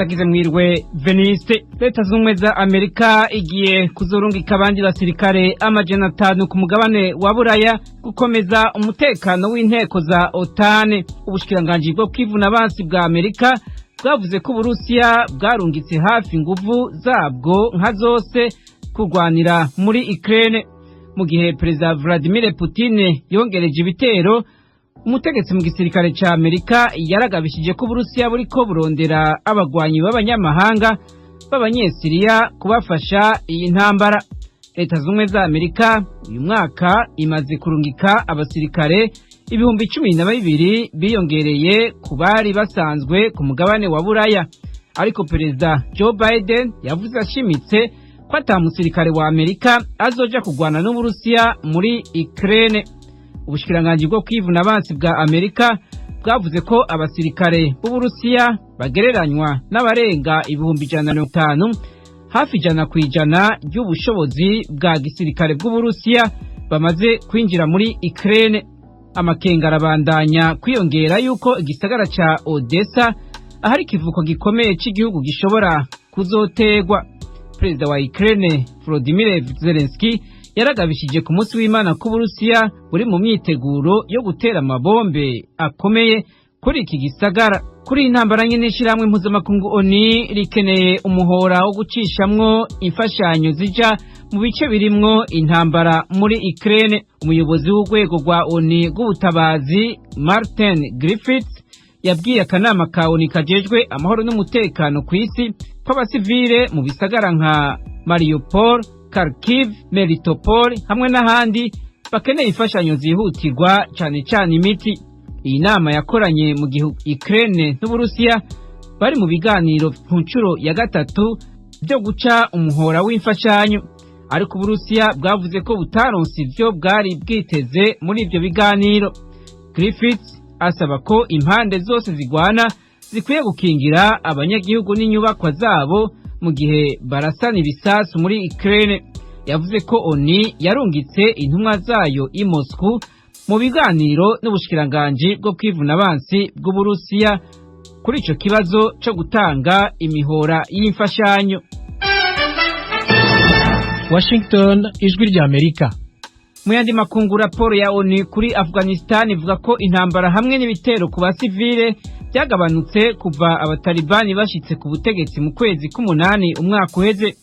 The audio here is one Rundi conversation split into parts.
Ndagize mwirwe Veniste. Leta z'Ubumwe za Amerika igiye kuzorungika abandi basirikare 500 ku mugabane wa Buraya gukomeza umutekano w'inteko za OTAN. Ubushikiranganji bwo kwivuna abansi bwa Amerika bwavuze ko Uburusiya bwarungitse hafi inguvu zabwo nka zose kurwanira muri Ukraine, mu gihe Perezida Vladimir Putin yongereje ibitero. Umutegetsi mu gisirikare ca Amerika yaragabishije ko Uburusiya buriko burondera abagwanyi b'abanyamahanga b'Abanyesiriya kubafasha iyi ntambara. Leta Z'Ubumwe za Amerika uyu mwaka imaze kurungika abasirikare 12,000 biyongereye ku bari basanzwe ku mugabane wa Buraya, ariko Perezida Joe Biden yavuze ashimitse ko ata musirikare wa Amerika azoja kurwana n'Uburusiya muri Ukraine. Ubushikiranganji bwo kwivuna abansi bwa Amerika bwavuze ko abasirikare b'Uburusiya bagereranywa n'abarenga 150,000, hafi 100% ry'ubushobozi bwa gisirikare bw'Uburusiya, bamaze kwinjira muri Ukraine. Amakenga arabandanya kwiyongera yuko igisagara ca Odessa, ahari ikivuko gikomeye c'igihugu, gishobora kuzotegwa. Perezida wa Ukraine Volodymyr Zelensky yaragabishije ku munsi w'Imana ko Uburusiya buri mu myiteguro yo gutera amabombe akomeye kuri iki gisagara. Kuri iyi ntambara nyene, ishirahamwe mpuzamakungu ONU rikeneye umuhora wo gucishamwo imfashanyo zija mu bice birimwo intambara muri Ukraine. Umuyobozi w'urwego rwa ONU rw'ubutabazi, Martin Griffiths, yabwiye akanama ka ONU kajejwe amahoro n'umutekano ku isi ko abasivile mu bisagara nka Mariupol, Kharkiv, Melitopol hamwe n'ahandi bakeneye imfashanyo zihutirwa, cane cane imiti. Iyi nama yakoranye mu gihe Ukraine n'Uburusiya bari mu biganiro ku nshuro ya gatatu byo guca umuhora w'imfashanyo, ariko Uburusiya bwavuze ko butaronse ivyo bwari bwiteze muri ivyo biganiro. Griffiths asaba ko impande zose zigwana zikwiye gukingira abanyagihugu n'inyubakwa zabo mu gihe barasana ibisasu muri Ukraine. Yavuze ko ONU yarungitse intumwa zayo i Moscow mu biganiro n'ubushikiranganji bwo kwivuna abansi bw'Uburusiya kuri ico kibazo co gutanga imihora y'imfashanyo. Washington, Ijwi rya Amerika. Mu yandi makungu, raporo ya ONU kuri Afghanistan ivuga ko intambara hamwe n'ibitero ku basivile byagabanutse kuva Abatalibani bashitse ku butegetsi mu kwezi k'umunani umwaka uheze,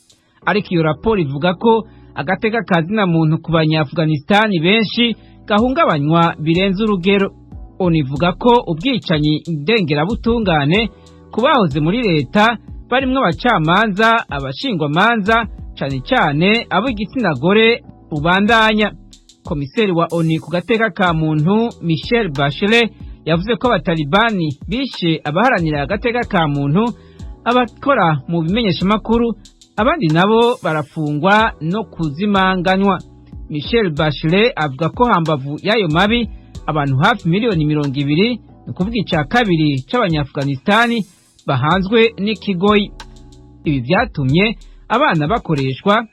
ariko iyo raporo ivuga ko agateka ka zina muntu ku Banya-Afghanistan benshi gahungabanywa birenze urugero. ONU ivuga ko ubwicanyi ndengerabutungane ku bahoze muri leta, barimwo abacamanza, abashingwamanza, cane cane ab'igitsina gore, ubandanya. Komiseri wa ONU ku gateka ka muntu, Michelle Bachelet, yavuze ko Abatalibani bishe abaharanira agateka ka muntu, abakora mu bimenyeshamakuru, abandi nabo barafungwa no kuzimanganywa. Michelle Bachelet avuga ko hambavu y'ayo mabi, abantu hafi miliyoni 20, ni ukuvuga ica kabiri c'Abanyaafghanistani, bahanzwe n'ikigoyi. Ibi vyatumye abana bakoreshwa,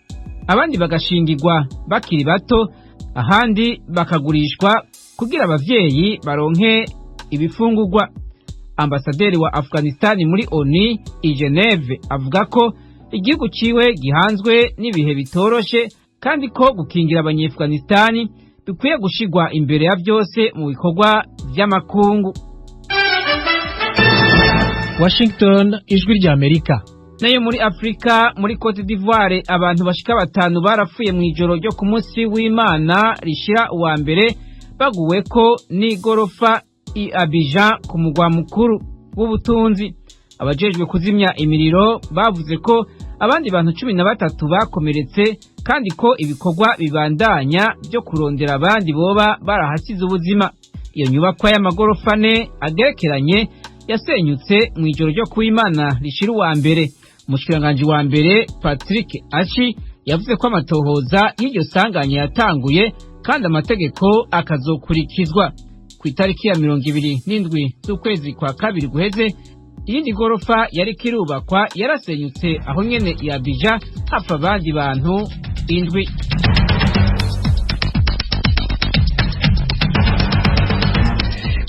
abandi bagashingirwa bakiri bato, ahandi bakagurishwa kugira abavyeyi baronke ibifungurwa. Ambasaderi wa Afghanistan muri ONU i Geneve avuga ko igihugu ciwe gihanzwe n'ibihe bitoroshe, kandi ko gukingira Abanyafghanistani bikwiye gushigwa imbere ya vyose mu bikorwa vy'amakungu. Washington, Ijwi rya Amerika. Nayo muri Afrika, muri Cote d'Ivoire, abantu bashika batanu barapfuye mu ijoro ryo ku munsi w'Imana rishira uwa mbere, baguweko n'igorofa i Abidjan, ku mugwa mukuru w'ubutunzi. Abajejwe kuzimya imiriro bavuze ko abandi bantu 13 bakomeretse, kandi ko ibikorwa bibandanya byo kurondera abandi boba barahasize ubuzima. Iyo nyubakwa y'amagorofa ane agerekeranye yasenyutse mu ijoro ryo kuw'Imana rishira uwa mbere. Umushikiranganji wa mbere, Patrick Achi, yavuze ko amatohoza y'iryo sanganya yatanguye kandi amategeko akazokurikizwa. Ku itariki ya 27 z'ukwezi kwa kabiri guheze, iyindi gorofa yariko irubakwa yarasenyutse aho nyene i Abidjan, hapfa abandi bantu indwi.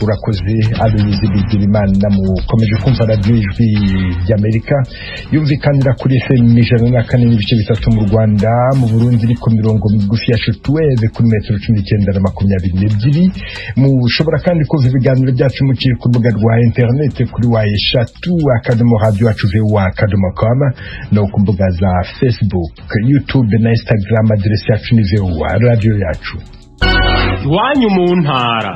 Urakoze Aloyizi Bigirimana. Mukomeje kumva radiyo Ijwi ry'Amerika yumvikanira kuri FM 104.3 mu Rwanda. Mu Burundi iri ku mirongo migufi ya shortwave kuri metero 19 na 22. Mushobora kandi kumva ibiganiro byacu muciye ku rubuga rwa interineti kuri www.radioyacuvoa.com no ku mbuga za Facebook, YouTube na Instagram. Aderesi yacu ni VOA Radiyo Yacu. Iwanyu mu ntara.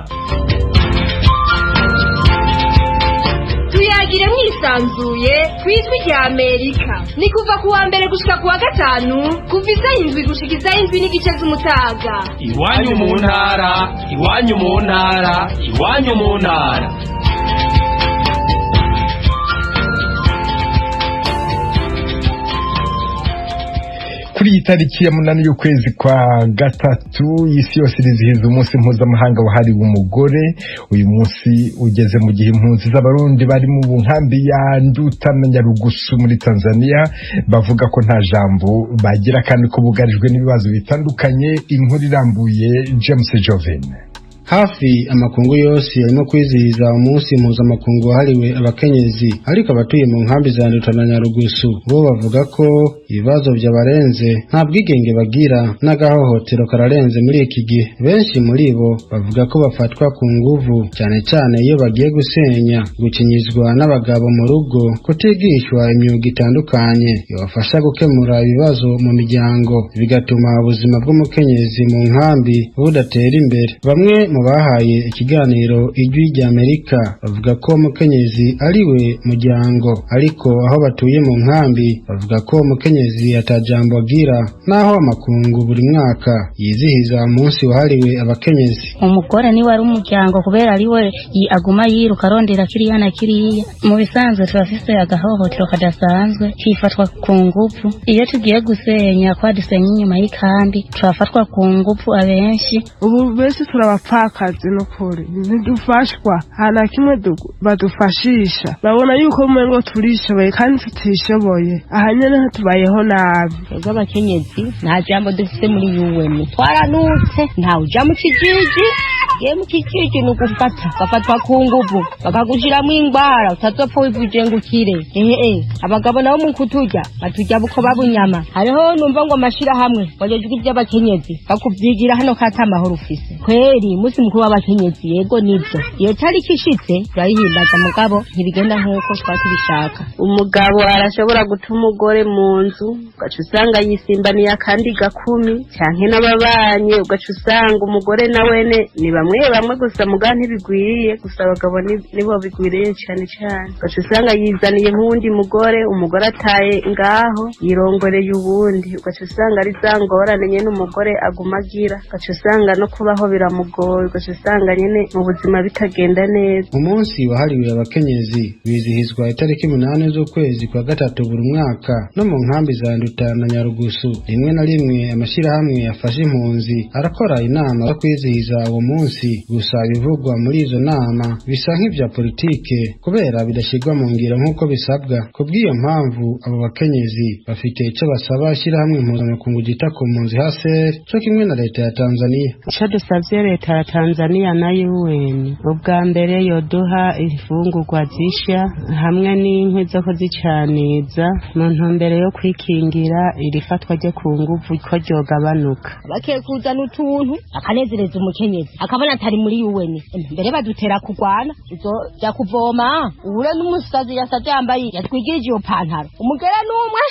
Tuyagire mwisanzuye ku Ijwi rya Amerika. Ni kuva ku wa mbere gushika ku wa gatanu, kuva isaha 7 gushika isaha 7:30 z'umutaga. Iwanyu mu ntara, iwanyu mu ntara, iwanyu mu ntara. Kuri iyi tariki ya 8 y'ukwezi kwa gatatu, isi yose irizihiza umunsi mpuzamahanga wahariwe umugore. Uyu munsi ugeze mu gihe impunzi z'Abarundi bari mu nkambi ya Nduta na Nyarugusu muri Tanzania bavuga ko nta jambo bagira kandi ko bugarijwe n'ibibazo bitandukanye. Inkuru irambuye, James Joven. Hafi amakungu yose arimo kwizihiza umunsi mpuzamakungu wahariwe abakenyezi, ariko abatuye mu nkambi za Nduta na Nyarugusu bo bavuga ko ibibazo byabarenze, nta bwigenge bagira n'agahohotero kararenze muri iki gihe. Benshi muri bo bavuga ko bafatwa ku nguvu, cyane cyane iyo bagiye gusenya, gukinyizwa n'abagabo mu rugo, kutigishwa imyuga itandukanye ibafasha gukemura ibibazo mu miryango, bigatuma ubuzima bw'umukenyezi mu nkambi budatera imbere. Bamwe mu bahaye ikiganiro Ijwi ry'Amerika bavuga ko umukenyezi ari we muryango, ariko aho batuye mu nkambi bavuga ko umukenyezi atajambo agira, naho amakungu buri mwaka yizihiza umunsi wahariwe abakenyezi. Umugore niwe ari umuryango, kubera ari we aguma yiruka arondera kiriya na kiriya. Mu bisanzwe turafise agahohotero kadasanzwe, kifatwa ku ngufu. Iyo tugiye gusenya, kwa dusenya inyuma y'ikambi, turafatwa ku ngufu abenshi. Ubu benshi turabapfakazi, n'ukuri ntidufashwa, nta na kimwe badufashisha. Babona yuko umengo turishoboye kandi tutishoboye. Aha nyene tubayeho nabi. Twebwe abakenyezi nta jambo dufise muri UN, twaranutse. Ntawe uja mu kijiji, ugiye mu kijiji ni ugufata, ugafatwa ku nguvu, bakagushiramwo ingwara utazopfa wivuje ngo ukire. Ehe, abagabo nabo mu kuturya baturya buko babunyama. Hariho numva ngo amashirahamwe wajejwe ivy'abakenyezi bakuvyigira hano kata amahoro ufise kweri. Umunsi mukuru w'abakenyezi, yego nivyo, iyo tariki ishitse turayihimbaza, mugabo ntibigenda nk'uko twari tubishaka. Umugabo arashobora guta umugore mu nzu, ugaca usanga yisimbaniye akandi gakumi canke n'ababanyi, ugaca usanga umugore na wene ni bamwe bamwe gusa, muga ntibigwiriye gusa, abagabo nibo bigwiriye cane cane. Ugaca usanga yizaniye nk'uwundi mugore, umugore ataye ngaho yirongoreye uwundi, ugaca usanga ari za ngorane nyene umugore aguma agira, ugaca usanga no kubaho biramugoye, ugaca usanga nyene mu buzima bitagenda neza. Umunsi wahariwe abakenyezi wizihizwa itariki 8 z'ukwezi kwa gatatu buri mwaka no mu nkambi za Nduta na Nyarugusu. Rimwe na rimwe amashyirahamwe yafashe impunzi arakora inama zo kwizihiza uwo munsi, gusa ibivugwa muri izo nama bisa nk'ibya politike kubera bidashyirwa mu ngiro nk'uko bisabwa. Ku bw'iyo mpamvu abo bakenyezi bafite icyo basaba ishyirahamwe mpuzamakungu ryita ku mpunzi HCR cyo kimwe na leta ya Tanzania. Icyo dusabye leta ya Tanzania na UN, ubwa mbere yoduha imfungurwa zisha hamwe n'inkwi zo kuzicaniza mu ntumbero yo kwikingira iri fatwa ryo ku nguvu ko ryogabanuka. Bakekuzana utuntu akanezereza umukenyezi akabona atari muri UN. Mbere badutera kurwana, uzoja kuvoma uhure n'umusazi yasaze yambaye yatwigirije iyo pantaro, umugera n'umwe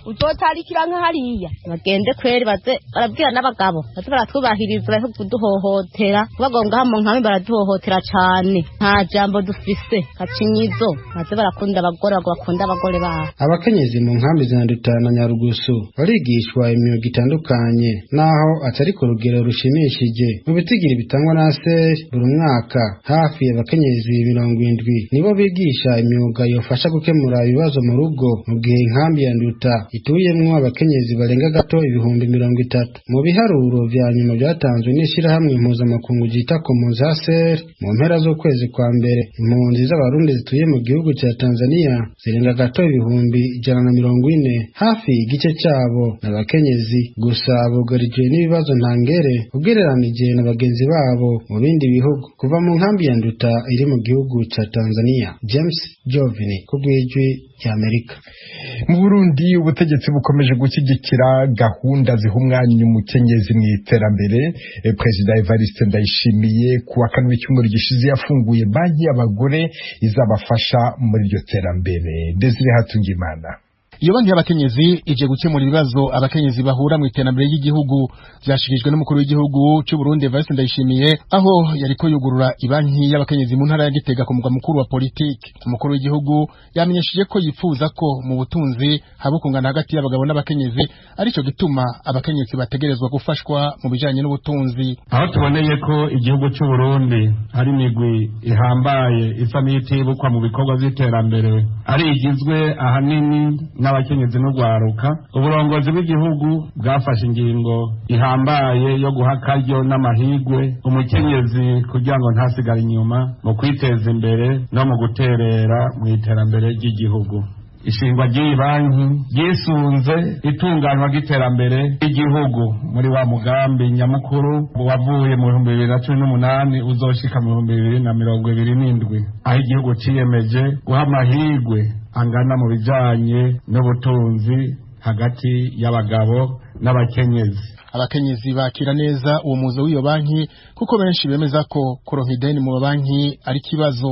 uzotarikira nka hariya. Bagende kweri baze barabwira n'abagabo baze baratwubahiriza, bareke kuduhohotera. Bagonga mu nkambi baraduhohotera cane, nta jambo dufise, gacinyizo. Baze barakunda abagore, bakunda abagore babo. Abakenyezi mu nkambi za Nduta na Nyarugusu barigishwa imyuga itandukanye, naho atari ku rugero rushimishije. Mu bitigiri bitangwa na ASER, buri mwaka hafi abakenyezi 70 nibo bigisha imyuga yofasha gukemura ibibazo mu rugo, mu gihe inkambi ya Nduta ituyemwo abakenyezi barenga gato 30,000. Mu biharuro vya nyuma byatanzwe n'ishirahamwe mpuzamakungu ryita ku mpunzi HCR mu mpera z'ukwezi kwa mbere, impunzi z'Abarundi zituye mu gihugu cya Tanzania zirenga gato 140,000, hafi igice cyabo n'abakenyezi gusa, bugarijwe n'ibibazo ntangere ugereranije na bagenzi babo. babo mu bindi bihugu. Kuva mu nkambi ya Nduta iri mu gihugu ca Tanzania, James Jovini ku bw'Ijwi ry'Amerika. Mu Burundi, ubutegetsi bukomeje gushyigikira gahunda ziha umwanya umukenyezi mu iterambere. Perezida Evariste Ndayishimiye ku wa kane w'icyumweru gishize yafunguye banki y'abagore izabafasha muri iryo terambere. Desire Hatungimana. Iyo banki y'abakenyezi ije gukemura ibibazo abakenyezi bahura mu iterambere ry'igihugu. Byashikirijwe n'umukuru w'igihugu cy'u Burundi Evariste Ndayishimiye, aho yariko yugurura ibanki y'abakenyezi mu ntara ya Gitega, ku mugwa mukuru wa politiki. Umukuru w'igihugu yamenyesheje ko yifuza ko mu butunzi haba ukungana hagati y'abagabo n'abakenyezi, arico gituma abakenyezi bategerezwa gufashwa mu bijanye n'ubutunzi. Aho tuboneye ko igihugu cy'u Burundi hari imigwi ihambaye isa n'itibukwa mu bikorwa by'iterambere, ari igizwe ahanini n'abakenyezi n'urwaruka, uburongozi bw'igihugu bwafashe ingingo ihambaye yo guha akaryo n'amahigwe umukenyezi kugira ngo ntasigare inyuma mu kwiteza imbere no mu guterera mu iterambere ry'igihugu. Ishingwa ry'iyi banki ryisunze itunganywa ry'iterambere ry'igihugu muri wa mugambi nyamukuru wavuye mu 2018 uzoshika mu 2027, aho igihugu ciyemeje guha amahigwe angana mu bijanye n'ubutunzi hagati y'abagabo n'abakenyezi. Abakenyezi bakira neza uwo muzo w'iyo banki, kuko benshi bemeza ko kuronka ideni mu mabanki ari kibazo.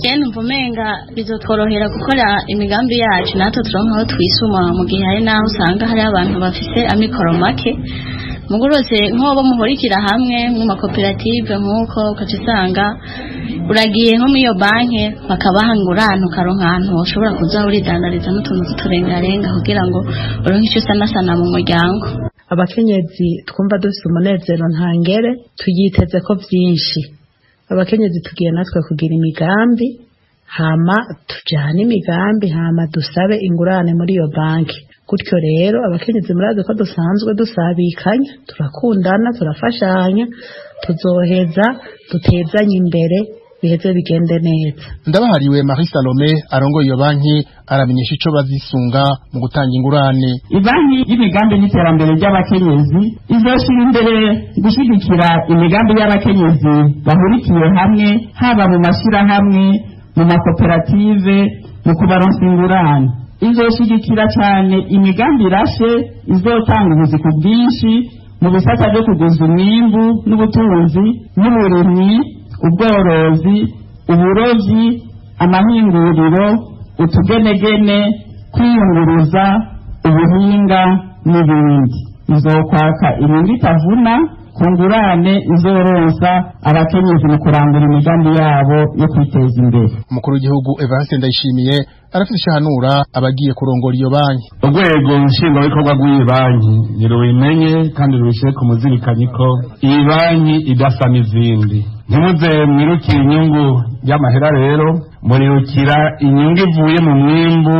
Je numva umenga bizotworohera gukora imigambi yacu, natwe turonka aho twisuma, mu gihe hari n'aho usanga hari abantu bafise amikoro make. Mugurose nk'uwo muhurikira hamwe mu makoperative, nk'uko ukaca usanga uragiye nko muri iyo banki bakabaha ingurane, ukaronka ahantu ushobora kuza uridandariza n'utuntu tw'uturengarenga kugira ngo uronke icyo usanasana mu muryango. Abakenyezi twumva dufite umunezero ntangere, tuyiteze ko byinshi. Abakenyezi tugiye natwe kugira imigambi, hama tujyane imigambi, hama dusabe ingurane muri iyo banki. Gutyo rero abakenyezi murazi ko dusanzwe dusabikanya, turakundana, turafashanya, tuzoheza dutezanye imbere, biheze bigende neza. Ndabahariwe Marie Salome arongoye iyo banki aramenyesha ico bazisunga mu gutanga ingurane. Ibanki y'imigambi n'iterambere ry'abakenyezi izoshira imbere gushyigikira imigambi y'abakenyezi bahurikiye hamwe, haba mu mashyirahamwe, mu makoperative, mu kubaronsa ingurane. Izoshigikira cyane imigambi irashe izotanga ubuzi ku bwinshi mu bisata byo kuguza umwimbu n'ubutunzi n'uburimyi, ubworozi, uburobyi, amahinguriro, utugenegene, kwiyunguruza, ubuhinga n'ibindi. Izokwaka inyungu itavuna ku ngurane izoronsa abakenyezi mu kurangura imigambi yabo yo kwiteza imbere. Umukuru w'igihugu Evariste Ndayishimiye arafite ishahanura abagiye kurongora iyo banki. Urwego nshingwabikorwa rw'iyi banki nirubimenye kandi rubishyire ku muzirikanyi ko iyi banki idasa n'izindi. Ntimuze mwirukire inyungu y'amahera, rero murirukira inyungu ivuye mu mwimbu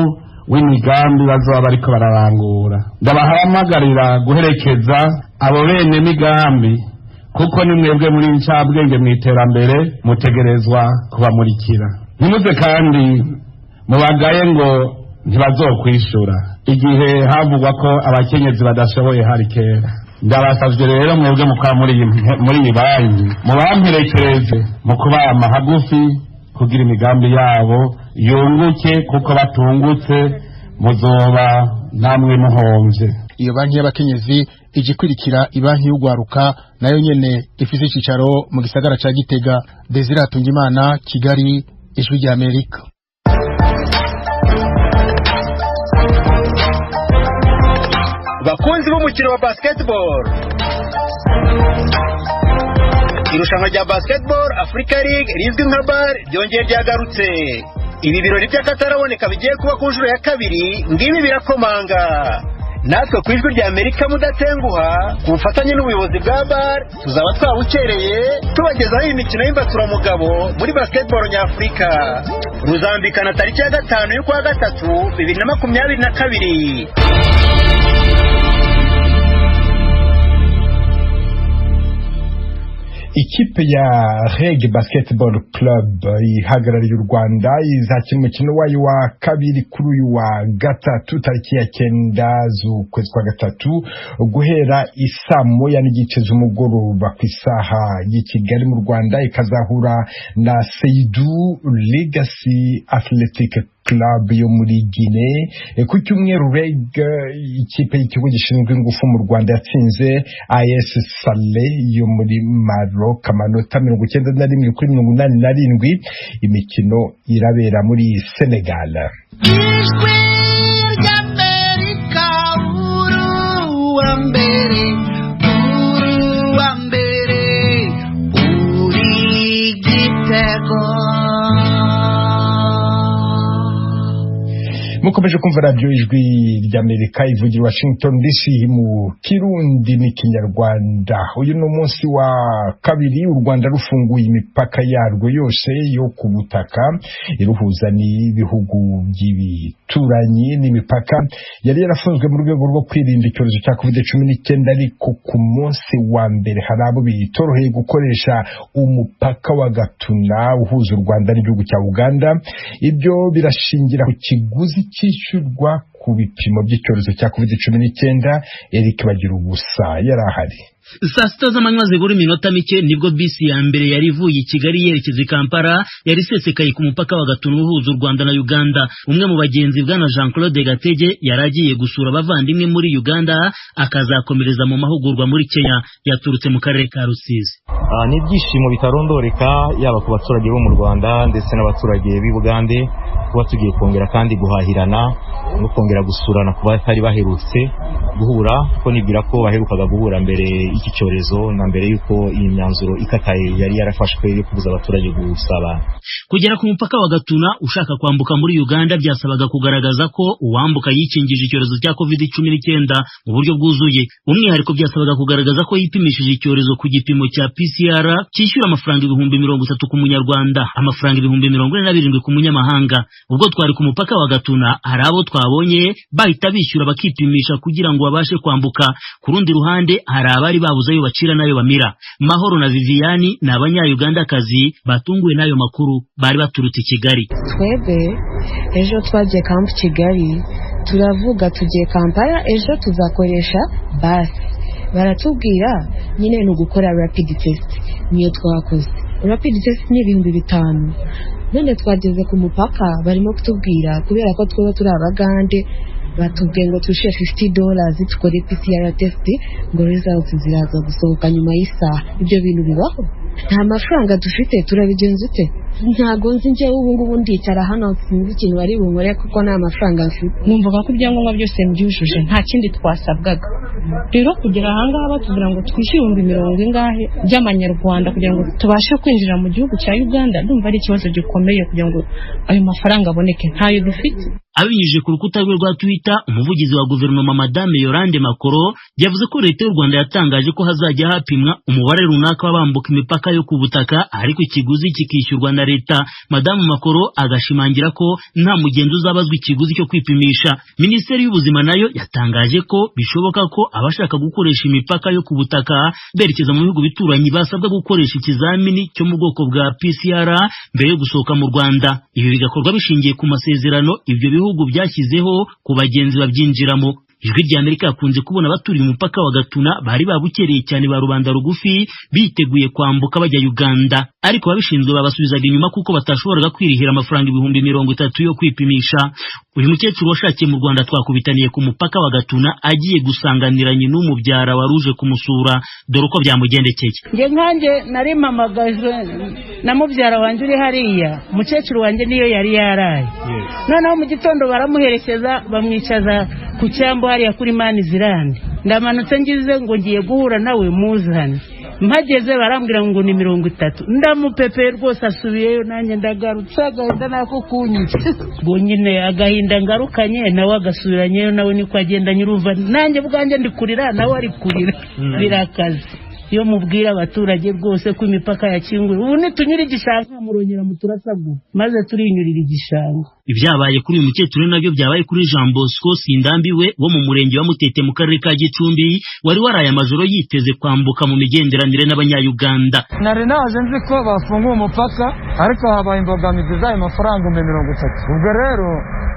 w'imigambi bazoba bariko bararangura. Ndabahamagarira guherekeza abo bene migambi, kuko ni mwebwe muri ncabwenge mu iterambere, mutegerezwa kubamurikira. Ntimuze kandi mubagaye ngo ntibazokwishura igihe havugwa ko abakenyezi badashoboye hari kera. Ndabasavye rero mwebwe mukora muri iyi banki mubamperekereze mu kubama hagufi kugira imigambi yabo yunguke, kuko batungutse muzoba namwe muhomvye. Iyo banki y'abakenyezi ije ikurikira ibanki y'ugwaruka, nayo nyene ifise icicaro mu gisagara ca Gitega. Desire Hatungimana, Kigali, Ijwi rya Amerika. Bakunzi b'umukino wa basketball, irushanwa rya Basketball Africa League rizwi nka BAL ryongeye ryagarutse. Ibi birori by'akataraboneka bigiye kuba ku nshuro ya kabiri, ngibi birakomanga. Natwe ku Ijwi rya Amerika mudatenguha, ku bufatanye n'ubuyobozi bwa BAL, tuzaba twabukereye tubagezaho iyi mikino y'imbaturamugabo muri basketball nyafurika. Ruzambikana tariki ya 5 y'ukwa 3 2022. Ikipe ya REG Basketball Club ihagarariye u Rwanda izakina umukino wayo wa kabiri kuri uyu wa gatatu tariki ya 9 z'ukwezi kwa gatatu guhera isaa 1:30 z'umugoroba ku isaha y'i Kigali mu Rwanda, ikazahura na Seydou Legacy Athletic Club yo muri Guinea. Ku cyumweru REG, ikipe y'ikigo gishinzwe ingufu mu Rwanda, yatsinze AS Salé yo muri Maroc amanota 91 kuri 87. Imikino irabera muri Senegal. Ijwi ry'Amerika, uruwa mbere, uruwa mbere, uri igitego. Mukomeje kumva radiyo Ijwi ry'Amerika ivugira Washington DC mu Kirundi n'Ikinyarwanda. Uyu ni umunsi wa kabiri u Rwanda rufunguye imipaka yarwo yose yo ku butaka iruhuza n'ibihugu by'ibituranyi, n'imipaka yari yarafunzwe mu rwego rwo kwirinda icyorezo cya COVID-19. Ariko ku munsi wa mbere hari abo bitoroheye gukoresha umupaka wa Gatuna uhuza u Rwanda n'igihugu cya Uganda. Ibyo birashingira ku kiguzi cyishyurwa ku bipimo by'icyorezo cya COVID-19. Eric Bagira ubusa yari ahari. Saa 6 z'amanywa zibura iminota mike nibwo bisi ya mbere yari ivuye i Kigali yerekeza i Kampala yari isesekaye ku mupaka wa Gatuna uhuza u Rwanda na Uganda. Umwe mu bagenzi, bwana Jean Claude Gatege, yari agiye gusura abavandimwe muri Uganda akazakomereza mu mahugurwa muri Kenya. Yaturutse mu karere ka Rusizi. Ni ibyishimo bitarondoreka yaba ku baturage bo mu Rwanda ndetse n'abaturage b'i Bugande kuba tugiye kongera kandi guhahirana no kongera gusurana ku batari baherutse guhura, kuko nibwira ko baherukaga guhura mbere iki cyorezo na mbere yuko iyi myanzuro ikataye yari yarafashwe yo kubuza abaturage gusabana. Kugera ku mupaka wa Gatuna ushaka kwambuka muri Uganda byasabaga kugaragaza ko uwambuka yikingije icyorezo cya COVID-19 mu buryo bwuzuye. Umwihariko byasabaga kugaragaza ko yipimishije icyorezo ku gipimo cya PCR cyishyura amafaranga 30,000 ku munyarwanda, amafaranga 47,000 ku munyamahanga. Ubwo twari ku mupaka wa Gatuna hari abo twabonye bahita bishyura bakipimisha kugira ngo babashe kwambuka. Ku rundi ruhande hari abari babuze ayo bacira n'ayo bamira. Mahoro na Viviani ni abanyayugandakazi batunguwe n'ayo makuru, bari baturutse i Kigali. Twebwe ejo twagiye kampu Kigali, turavuga tugiye Kampala ejo tuzakoresha basi, baratubwira nyine ni ugukora rapid test, niyo twakoze. Rapid test ni 5,000. None twageze ku mupaka barimo kutubwira kubera ko twaba turi abagande, batubwiye ngo tushyure $50 tukore PCR test, ngo results ziraza gusohoka nyuma y'isaha. Ibyo bintu bibaho? Nta mafaranga dufite, turabigenza ute? Ntago nzi njyewe ubu ngubu ndicara hano sinzi ikintu bari bunkore kuko nta mafaranga mfite. Numvaga ko ibyangombwa byose mbyujuje, nta kindi twasabwaga. Rero kugera ahangaha batubwira ngo twishyure 50,000 by'amanyarwanda kugira ngo tubashe kwinjira mu gihugu cya Uganda, ndumva ari ikibazo gikomeye kugira ngo ayo mafaranga aboneke, ntayo dufite. Abinyujije ku rukuta rwe rwa Twitter, umuvugizi wa guverinoma Madame Yolande Makoro yavuze ko leta y'u Rwanda yatangaje ko hazajya hapimwa umubare runaka w'abambuka imipaka yo ku butaka, ariko ikiguzi kikishyurwa na leta. Madame Makoro agashimangira ko nta mugenzi uzabazwa ikiguzi cyo kwipimisha. Minisiteri y'Ubuzima nayo yatangaje ko bishoboka ko abashaka gukoresha imipaka yo ku butaka berekeza mu bihugu bituranyi basabwa gukoresha ikizamini cyo mu bwoko bwa PCR mbere yo gusohoka mu Rwanda. Ibi bigakorwa bishingiye ku masezerano ibyo bihugu byashyizeho ku bagenzi babyinjiramo. Ijwi rya Amerika yakunze kubona abaturiye umupaka wa Gatuna bari babukereye cyane ba rubanda rugufi biteguye kwambuka bajya Uganda, ariko ababishinzwe babasubizaga inyuma kuko batashoboraga kwirihira amafaranga 30,000 yo kwipimisha. Uyu mukecuru washakiye mu Rwanda twakubitaniye ku mupaka wa Gatuna agiye gusanganiranye n'umubyara waruje kumusura, dore uko byamugendekeye. Nge nkanjye nari mpamagajwe na mubyara wanjye uri hariya, umukecuru wanjye niyo yari yaraye. Noneho mu gitondo baramuherekeza bamwicaza ku cyambu hariya kuri mani zirande. Ndamanutse ngize ngo ngiye guhura nawe muzane, mpageze barambwira ngo ni 30. Ndamupepeye rwose asubiyeyo, nanjye ndagarutse agahinda nako kunyica. Ngo nyine agahinda ngarukanye nawe agasubiranyeyo, nawe niko agenda nyirumva, nanjye bwanjye ndi kurira nawe ari kurira, birakaze. Iyo mubwira abaturage rwose ko imipaka yakinguye, ubu nitunyura igishanga murongera muturasagura, maze turinyurira igishanga. Ibyabaye kuri uyu mukecuru nabyo byabaye kuri Jean Bosco Sindambiwe wo mu murenge wa Mutete mu karere ka Gicumbi, wari waraye amajoro yiteze kwambuka mu migenderanire n'abanyayuganda. Nari naje nzi ko bafunguye umupaka, ariko habaye imbogamizi z'ayo mafaranga 30,000. Ubwo rero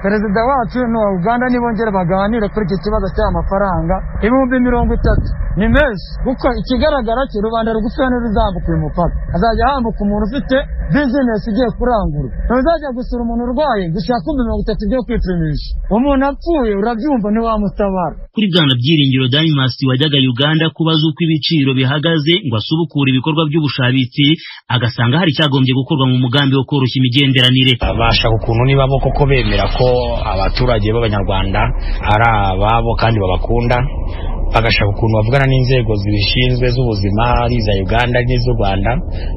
perezida wacu n'uwa Uganda nibongere baganire kuri iki kibazo cy'aya mafaranga 30,000 ni menshi, kuko ikigaragara cyo rubanda rugufi ntiruzambuka uyu mupaka. Hazajya hambuka umuntu ufite bizinesi igiye kurangura, ntuzajya gusura umuntu urwaye gushaka 30,000 byo kwipimisha. Umuntu apfuye urabyumva ntiwamutabara. Kuri Bwana Byiringiro Danimas wajyaga Uganda kubaza uko ibiciro bihagaze ngo asubukure ibikorwa by'ubushabitsi, agasanga hari icyagombye gukorwa mu mugambi wo koroshya imigenderanire. Bashaka ukuntu niba bo koko bemera ko abaturage b'Abanyarwanda ari ababo kandi babakunda, bagashaka ukuntu bavugana n'inzego zibishinzwe z'ubuzima, ari iza Uganda n'iz'u Rwanda,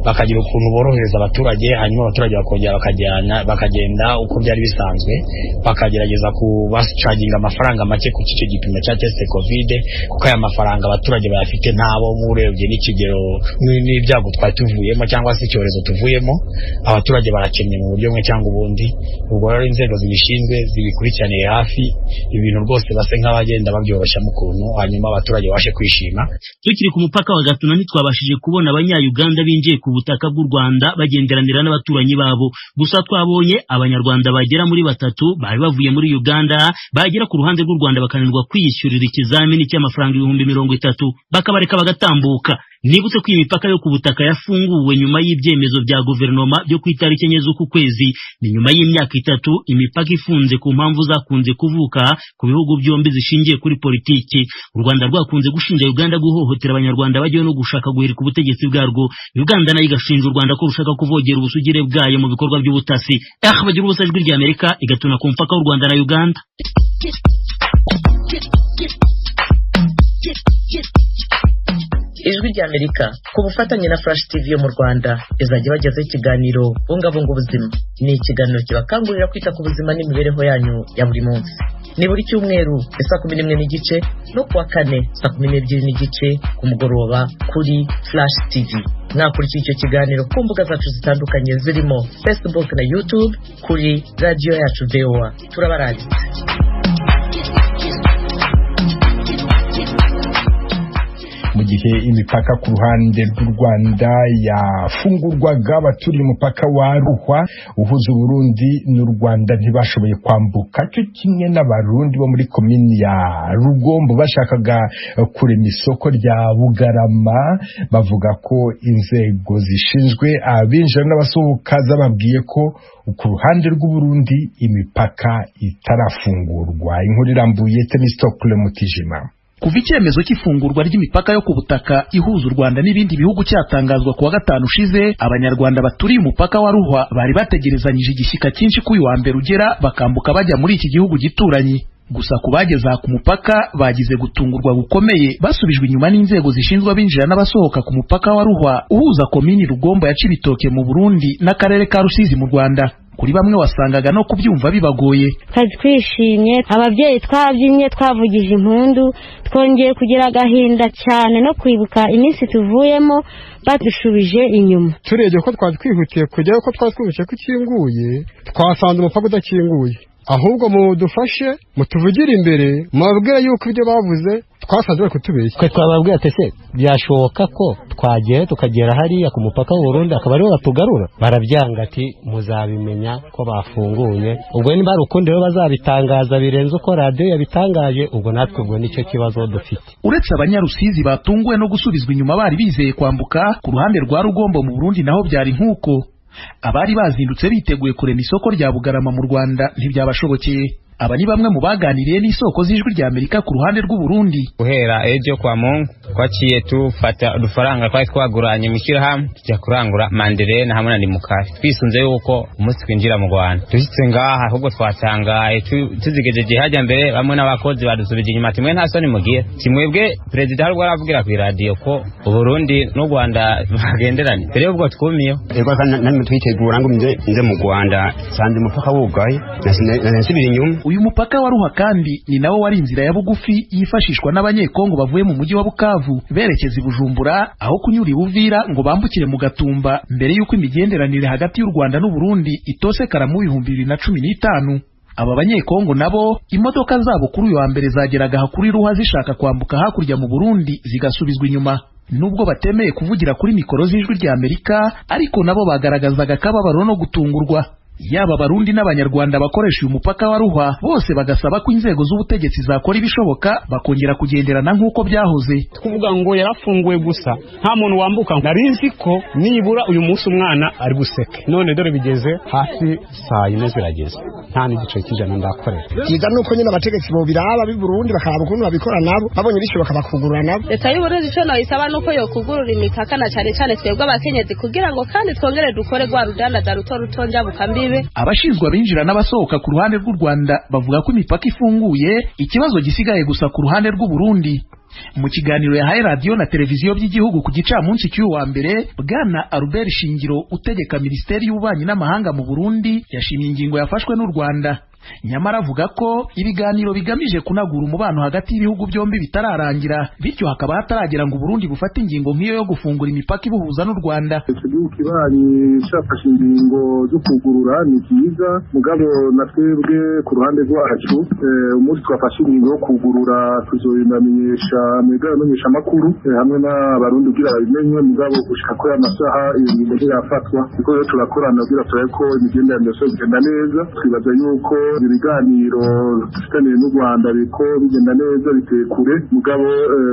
bakagira ukuntu borohereza abaturage, hanyuma abaturage bakongera bakajyana bakagenda uko byari bisanzwe, bakagerageza kubacaginga amafaranga make ku icyo gipimo cya test covid, kuko aya mafaranga abaturage bayafite ntabo urebye n'ikigero n'ibyago twari tuvuyemo cyangwa se icyorezo tuvuyemo, abaturage barakennye mu buryo bumwe cyangwa ubundi. Ubwo rero inzego zibishinzwe zibikurikiraniye hafi ibintu rwose, base nk'abagenda babyoroshyamo ukuntu, hanyuma abaturage babashe kwishima. Tukiri ku mupaka wa Gatuna ntitwabashije kubona abanyayuganda binjiye ku butaka bw'u Rwanda bagenderanira n'abaturanyi babo. Gusa twabonye abanyarwanda bagera muri 3 bari bavuye muri Uganda bagera ku ruhande rw'u Rwanda bakananirwa kwiyishyurira ikizamini cy'amafaranga 30,000 bakabareka bagatambuka. Nibutse ko imipaka yo ku butaka yafunguwe nyuma y'ibyemezo bya guverinoma byo ku itariki 4 z'uku kwezi. Ni nyuma y'imyaka 3 imipaka ifunze ku mpamvu zakunze kuvuka ku bihugu byombi zishingiye kuri politiki. U Rwanda rwakunze gushinja Uganda guhohotera abanyarwanda bagiye no gushaka guhirika ubutegetsi bwarwo. Uganda nayo igashinja u Rwanda ko rushaka kuvogera ubusugire bwayo mu bikorwa by'ubutasi. Bagira ubusa Ijwi rya Amerika igatuna ku mupaka w'u Rwanda na Uganda. Ijwi rya Amerika ku bufatanye na Flash TV yo mu Rwanda izajya bagezaho ikiganiro Bungabunga Ubuzima. Ni ikiganiro kibakangurira kwita ku buzima n'imibereho yanyu ya buri munsi. Ni buri cyumweru saa 11:30 no kuwa kane saa 12:30 ku mugoroba kuri Flash TV. Mwakurikiye icyo kiganiro ku mbuga zacu zitandukanye zirimo Facebook na YouTube kuri radiyo yacu VOA. Turabarangitse. Mu gihe imipaka ku ruhande rw'u Rwanda yafungurwaga, abaturiye umupaka wa Ruhwa uhuza Burundi n'u Rwanda ntibashoboye kwambuka, cyo kimwe n'abarundi bo muri komini ya Rugombo bashakaga kurema isoko rya Bugarama. Bavuga ko inzego zishinzwe abinjira n'abasohoka zababwiye ko ku ruhande rw'u Burundi imipaka itarafungurwa. Inkuru irambuye Temistokle Mutijima. Kuva icyemezo cy'ifungurwa ry'imipaka yo ku butaka ihuza u Rwanda n'ibindi bihugu cyatangazwa kuwa gatanu ushize, abanyarwanda baturiye umupaka wa Ruhwa bari bategerezanyije igishyika cyinshi ko uyu wa mbere ugera bakambuka bajya muri iki gihugu gituranyi. Gusa ku bageze ku mupaka bagize gutungurwa gukomeye, basubijwe inyuma n'inzego zishinzwe abinjira n'abasohoka ku mupaka wa Ruhwa uhuza komini Rugombo ya Cibitoke mu Burundi n'akarere ka Rusizi mu Rwanda. Kuri bamwe wasangaga no kubyumva bibagoye. Twari twishimye, ababyeyi twabyinnye, twavugije impundu, twongeye kugira agahinda cyane no kwibuka iminsi tuvuyemo badushubije inyuma. Turebye ko twari twihutiye kujyayo, ko twari twumvise ko ikinguye, twasanze umupaka udakinguye. Ahubwo mudufashe mutuvugire imbere, mubabwire yuko ibyo bavuze twasanze bari kutubeshya. Twe twababwira ati se byashoboka ko twagera tukagera hariya ku mupaka w'u Burundi akaba ariho batugarura? Barabyanga ati muzabimenya ko bafunguye. Ubwo niba ari ukundi rero bazabitangaza birenze uko radiyo yabitangaje, ubwo natwe ubwo nicyo kibazo dufite. Uretse abanyarusizi batunguwe no gusubizwa inyuma bari bizeye kwambuka, ku ruhande rwa Rugombo mu Burundi naho byari nk'uko. Abari bazindutse biteguye kurema isoko rya Bugarama mu Rwanda ntibyabashobokeye. Aba ni bamwe mu baganiriye n'isoko z'Ijwi rya Amerika ku ruhande rw'u Burundi. Guhera ejo kwa Mungu twaciye tufata udufaranga twari twaguranye mu ishyirahamwe tujya kurangura manderena hamwe na nimukari, twisunze yuko umunsi twinjira mu Rwanda. Dushyitse ngaha ahubwo twatangaye, tuzigejeje hajya mbere bamwe n'abakozi badusubije inyuma ati mwe nta soni mugira, kimwebwe perezida hari ubwo aravugira ku iradiyo ko Uburundi n'u Rwanda bagenderanye mbere y'ubwo twumiyeho. Ego namwe twitegura ngo nze mu Rwanda sanze umupaka wugaye nasubira inyuma. Uyu mupaka wa Ruhwa kandi ni nawo wari inzira ya bugufi yifashishwa n'Abanyekongo bavuye mu mujyi wa Bukavu berekeza i Bujumbura, aho kunyura i Buvira ngo bambukire mu Gatumba, mbere y'uko imigenderanire hagati y'u Rwanda n'u Burundi itosekara mu 2015. Aba Banyekongo nabo imodoka zabo kuri uyu wa mbere zageraga aha kuri Ruhwa zishaka kwambuka hakurya mu Burundi zigasubizwa inyuma. Nubwo batemeye kuvugira kuri mikoro z'Ijwi rya Amerika, ariko nabo bagaragazaga akababaro no gutungurwa. Yaba Abarundi n'Abanyarwanda bakoresha uyu mupaka wa Ruhwa bose bagasaba ko inzego z'ubutegetsi zakora ibishoboka bakongera kugenderana nk'uko byahoze. Kuvuga ngo yarafunguwe gusa nta muntu wambuka, nari nzi ko nibura uyu munsi umwana ari guseke, none dore bigeze hafi saa yine zirageze nta n'igice cy'ijana ndakorera. Byiza nuko nyine abategetsi bobiraba b'i Burundi bakaraba ukuntu babikora nabo, babonye bishoboka bakugurura nabo. Leta y'Uburundi ico noyisaba nuko yokugurura imipaka, na cane cane twebwe abakenyezi, kugira ngo kandi twongere dukore rwa rudandaza ruto ruto njabukambibe. Abashinzwe abinjira n'abasohoka ku ruhande rw'u Rwanda bavuga ko imipaka ifunguye, ikibazo gisigaye gusa ku ruhande rw'u Burundi. Mu kiganiro yahaye radiyo na televiziyo by'igihugu ku gicamunsi cy'uyu wa mbere, Bwana Albert Shingiro utegeka Minisiteri y'Ububanyi n'Amahanga mu Burundi yashimye ingingo yafashwe n'u Rwanda. Nyamara avuga ko ibiganiro bigamije kunagura umubano hagati y'ibihugu byombi bitararangira, bityo hakaba hataragera ngo Burundi bufate ingingo nk'iyo yo gufungura imipaka ibuhuza n'u Rwanda. Icyo gihugu kibanyi cyafashe ingingo zo kugurura ni byiza, mugabo na twebwe ku ruhande rwacu umunsi twafashe ingingo yo kugurura tuzobimenyesha mwebwe abamenyeshamakuru hamwe n'Abarundi kugira babimenye, mugabo gushika kuri aya masaha iyo ngingo ntirafatwa, kuko rero turakorana kugira turabe ko imigenderanire yose igenda neza. Twibaza yuko ibiganiro dufitaniye n'u Rwanda biriko bigenda neza, biteye kure, mugabo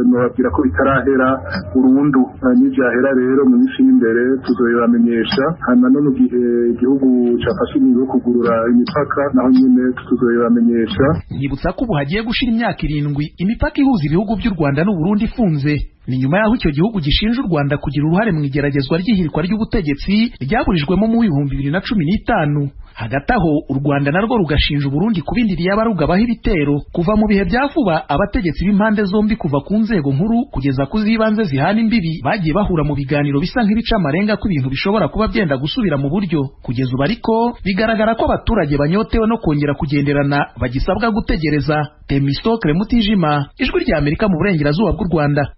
nobabwira ko bitarahera burundu. Nivyahera rero mu minsi y'imbere tuzobibamenyesha, hanyuma no mu gihe igihugu cafashe ingingo yo kugurura imipaka naho nyene tuzobibamenyesha. Nyibutsa ko ubu hagiye gushira imyaka 7 imipaka ihuza ibihugu by'u Rwanda n'u Burundi ifunze. Ni nyuma y'aho icyo gihugu gishinja u Rwanda kugira uruhare mu igeragezwa ry'ihirikwa ry'ubutegetsi ryaburijwemo mu 2015. Hagati aho u Rwanda narwo rugashinja Uburundi kubindiriye abarugabaho ibitero. Kuva mu bihe bya vuba abategetsi b'impande zombi kuva ku nzego nkuru kugeza ku z'ibanze zihana imbibi bagiye bahura mu biganiro bisa nk'ibica amarenga ko ibintu bishobora kuba byenda gusubira mu buryo. Kugeza ubu ariko bigaragara ko abaturage banyotewe no kongera kugenderana bagisabwa gutegereza. Temistokle Mutijima, Ijwi rya Amerika mu burengerazuba bw'u Rwanda.